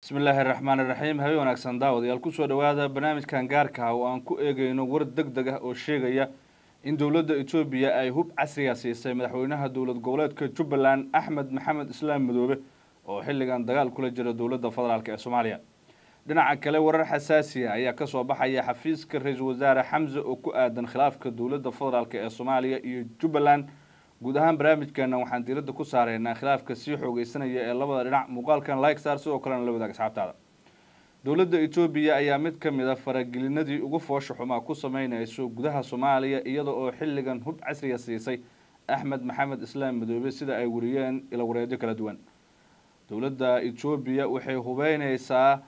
Bismillaahi raxmaani raxiim. Habeen wanaagsan daawadayaal, kusoo dhawaada barnaamijkan gaarka ah oo aan ku eegeyno war deg deg ah oo sheegaya in dowladda Etoobiya ay hub casriga siisay madaxweynaha dowlad goboleedka Jubbaland Axmed Maxamed Islaam Madoobe oo xilligan dagaal kula jira dowladda federaalk ee Soomaaliya. Dhinaca kale, warar xasaasiya ayaa kasoo baxaya xafiiska ra-iisul wasaare Xamse oo ku aadan khilaafka dowladda federaalk ee Soomaaliya iyo Jubbaland. Guud ahaan barnaamijkeena waxaan diiradda ku saareynaa khilaafka sii xoogeysanaya ee labada dhinac. Muuqaalkan like saar, sidoo kalena la wadaag asxaabtaada. Dowladda Etoobiya ayaa mid ka mid a faragelinadii ugu foosha xumaa ku sameyneyso gudaha Soomaaliya, iyada oo xilligan hub casriga siisay Axmed Maxamed Islaam Madoobe, sida ay wariyeen ilawareedyo kala duwan. Dowladda Etoobiya waxay hubeyneysaa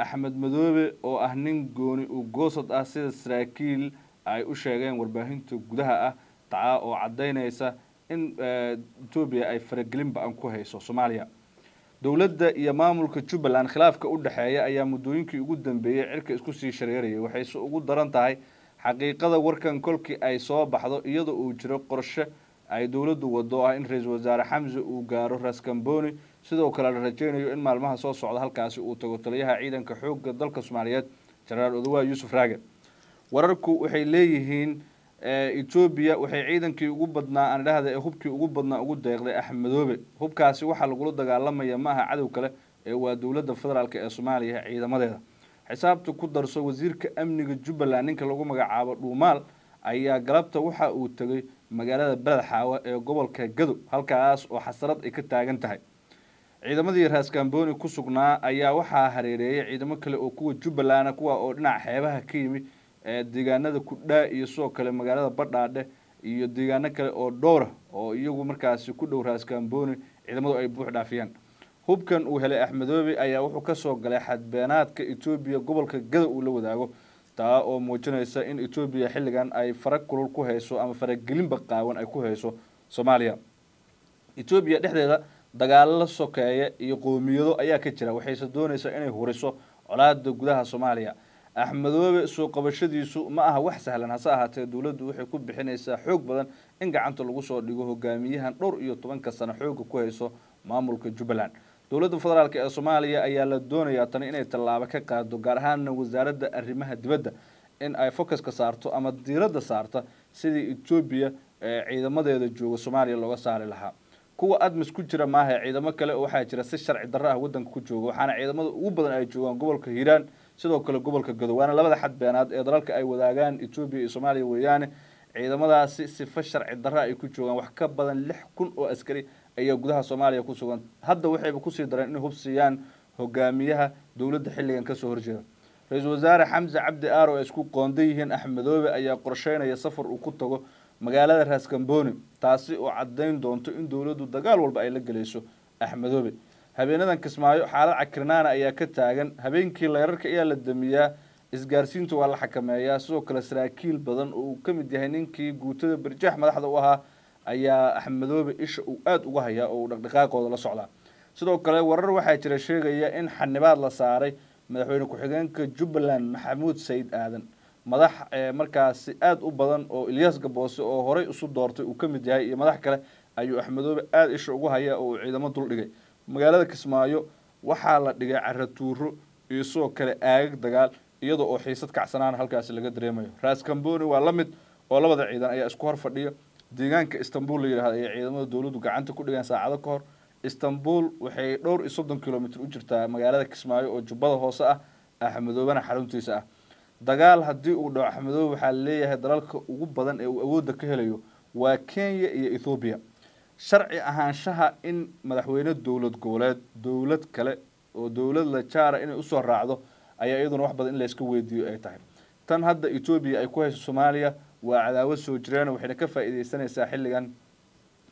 Axmed Madoobe oo ah nin gooni u goosad ah, sida saraakiil ay u sheegeen warbaahinta gudaha ah, taa oo caddaynaysa in Etoobiya ay faragelin ba-an ku hayso Soomaaliya. Dowladda iyo maamulka Jubbaland khilaafka u dhexeeya ayaa muddooyinkii ugu dambeeyey cirka isku sii shareerayay. Waxayse ugu daran tahay xaqiiqada warkan kolkii ay soo baxdo, iyadoo uu jiro qorshe ay dowladdu wado ah in ra-iisul wasaare Xamse uu gaaro Raskamboni, sidoo kale la rajeynayo in maalmaha soo socda halkaasi uu tago taliyaha ciidanka xoogga dalka Soomaaliyeed, Jenaraal Odawaa Yuusuf Raage. Wararku waxay leeyihiin Etoobiya waxay ciidankii ugu badnaa, aan idhahda ee hubkii ugu badnaa, ugu deeqday Axmedoobe. Hubkaasi waxaa lagula dagaalamaya ma aha cadow kale ee waa dowladda federaalk ee Soomaaliya ciidamadeeda. Xisaabta ku darso, wasiirka amniga Jubbaland ninka lagu magacaabo Dhuumaal ayaa galabta waxa uu tegay magaalada Beled Xaawa ee gobolka Gadow, halkaas oo xasarad ay ka taagan tahay. Ciidamadii Raaskamboni ku sugnaa ayaa waxaa hareereeyay ciidamo kale oo kuwa Jubbaland, kuwa oo dhinaca xeebaha ka yimi deegaanada Kudhaa iyo sidoo kale magaalada Badhaadhe iyo deegaano kale oo dhowra oo iyagu markaasi ku dhow Raaskamboni ciidamadu ay buux dhaafiyeen. Hubkan uu helay Axmedoobe ayaa wuxuu kasoo galay xadbeenaadka Etoobiya gobolka Gada uu la wadaago, taa oo muujinaysa in Etoobiya xilligan ay fara kulul ku hayso ama faragelinba qaawan ay ku hayso Soomaaliya. Etoobiya dhexdeeda dagaalo sokeeye iyo qoomiyado ayaa ka jira, waxayse doonaysaa inay huriso colaada gudaha Soomaaliya. Axmedoobe soo qabashadiisu ma aha wax sahlan, hase ahaatee dowladdu waxay ku bixinaysaa xoog badan in gacanta lagu soo dhigo hogaamiyahan dhowr iyo tobanka sano xooga ku hayso maamulka Jubbaland. Dowladda federaalk ee Soomaaliya ayaa la doonayaa tani inay tallaabo ka qaado, gaar ahaana wasaaradda arrimaha dibadda in ay focuska saarto ama diiradda saarta sidii Etoobiya ciidamadeeda jooga Soomaaliya looga saari lahaa. Kuwa ADMIS ku jira maaha, ciidamo kale oo waxaa jira si sharci darro ah waddanka ku jooga, waxaana ciidamada ugu badan ay joogaan gobolka Hiiraan, sidoo kale gobolka Gado, waana labada xad beenaad ee dalalka ay wadaagaan Etoobiya iyo Soomaaliya weeyaane. Ciidamadaasi sifo sharci darro ay ku joogaan, wax ka badan 6000 oo askari ayaa gudaha Soomaaliya ku sugan. Hadda waxayba kusii dareen inay hub siiyaan hogaamiyaha dowladda xilligan kasoo horjeeda. Ra-iisul wasaare Xamse Cabdi Aar oo ay isku qoondan yihiin Axmedoobe ayaa qorsheynaya safar uu ku tago magaalada Raaskamboni, taasi oo caddayn doonto in dowladdu dagaal walba ay la gelayso Axmedoobe. Habeenadan Kismaayo xaalad cakirnaana ayaa ka taagan. Habeenkii leerarka ayaa la damiyaa, isgaarsiinta waa la xakameeyaa. Sidoo kale saraakiil badan oo uu ka mid yahay ninkii guutada Barjaax madaxda u ahaa ayaa Axmedoobe isha uu aada uga hayaa oo uu dhaqdhaqaaqooda la socdaa. Sidoo kale warar waxaa jira sheegaya in xanibaad la saaray madaxweyne ku-xigeenka Jubbaland Maxamuud Sayid Aadan. Madax markaasi aada u badan oo Ilyas Gaboose oo horey isu doortay uu ka mid yahay iyo madax kale ayuu Axmedoobe aada isha ugu hayaa oo uu ciidamo dul dhigay. Magaalada Kismaayo waxaa la dhigay caratuuro iyo sidoo kale aagag dagaal, iyada oo xiisad kacsanaan halkaasi laga dareemayo. Raaskamboni waa la mid oo labada ciidan ayaa isku hor fadhiya. Deegaanka Istanbul la yidhahdo ayay ciidamada dowladdu gacanta ku dhigeen saacado ka hor. Istanbul waxay dhowr iyo 30 kilomitr u jirtaa magaalada Kismaayo oo Jubbada Hoose ah, Axmedoobena xaruntiisa ah. Dagaal haddii uu dhaco, Axmedoobe waxaa leeyahay dalalka ugu badan ee uu awoodda ka helayo waa Kenya iyo Ethoobiya. Sharci ahaanshaha in madaxweyne dowlad goboleed dowlad kale oo dowlad la jaara inay usoo raacdo ayaa iyaduna wax badan in layska weydiiyo ay tahay. Tan hadda Etoobiya ay ku hayso Soomaaliya waa cadaawad soo jireen, waxayna ka faa'iideysanaysaa xilligan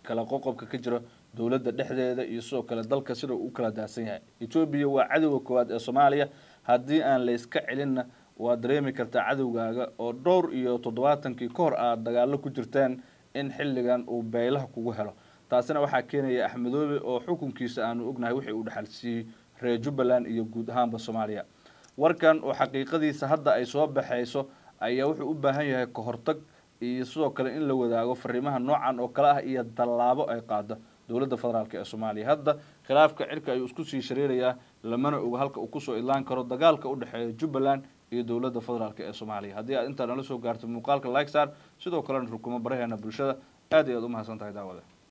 kala qoqobka ka jira dowladda dhexdeeda iyo sidoo kale dalka sida uu u kala daadsan yahay. Etoobiya waa cadowga koowaad ee Soomaaliya, haddii aan layska celinna waa dareemi kartaa cadowgaaga oo dhowr iyo toddobaatankii ka hor aada dagaallo ku jirteen in xilligan uu beylaha kugu helo. Taasina waxaa keenaya Axmedoobe oo xukunkiisa aanu ognahay wixii uu dhexal siiyey reer Jubbaland iyo guud ahaanba Soomaaliya. Warkan oo xaqiiqadiisa hadda ay soo baxayso ayaa wuxuu u baahan yahay kahortag iyo sidoo kale in la wadaago fariimaha noocan oo kale ah iyo dallaabo ay qaado Dowladda Federaalk ee Soomaaliya. Hadda khilaafka cirka ayuu isku sii shareerayaa, lamana oga halka uu kusoo idlaan karo dagaalka u dhexeeya Jubbaland iyo Dowladda Federaalk ee Soomaaliya. Haddii aad intaa nala soo gaarto, muuqaalka like saar, sidoo kalena rukumo baraheena bulshada. Aad iyo aad u mahadsan tahay, daawade.